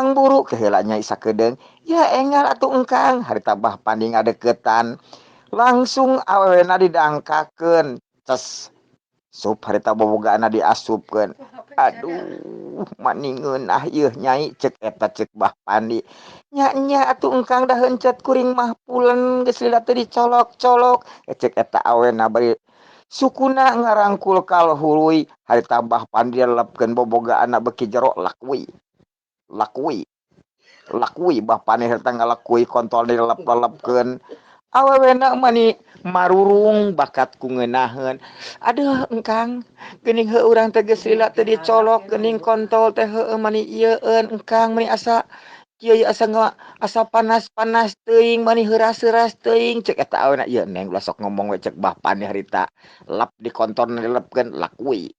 Engkang buru ke heula Nyai sakedeung. Ya enggal atuh engkang harita Bah Pandi ngadeukeutan. Langsung awewena didangkakeun. Ces. Sup harita bobogaanna diasupkeun. Aduh, mani ngeunah yeuh Nyai cek eta cek Bah Pandi. Nya nya atuh engkang da heuncet kuring mah pulen geus lila teu dicolok-colok. Cek eta awena bari sukuna ngarangkul kaluhuruy harita Bah Pandi lepkeun bobogaanna beuki jero lakui. Lakui. Lakui Bah Pandi harita ngalakui kontol dilelep-lelepkeun. Awewena mani marurung bakat ku ngeunaheun. Aduh engkang geuning heuh urang teh geus lila teu dicolok geuning kontol teh heueuh mani ieueun engkang mani asa kieu ieu asa asa panas-panas teuing mani heuras-heuras teuing cek eta awena ieu neng ulah sok ngomong we cek Bah Pandi harita lep di kontol dilepkeun lakui.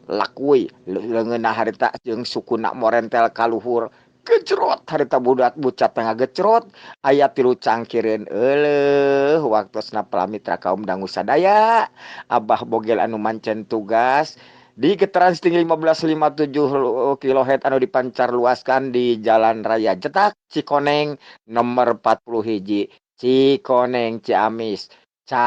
Lakui leungeunna harita jeung sukuna morentel ka luhur. Gejrot harita budak bucat tengah gecrot aya 3 cangkireun euleuh waktosna palamitra kaum dangu sadaya Abah Bogel anu mancen tugas di getaran setinggi 1557 kilohertz anu dipancar luaskan di Jalan Raya Jetak Cikoneng nomor 40 hiji Cikoneng Ciamis. Ca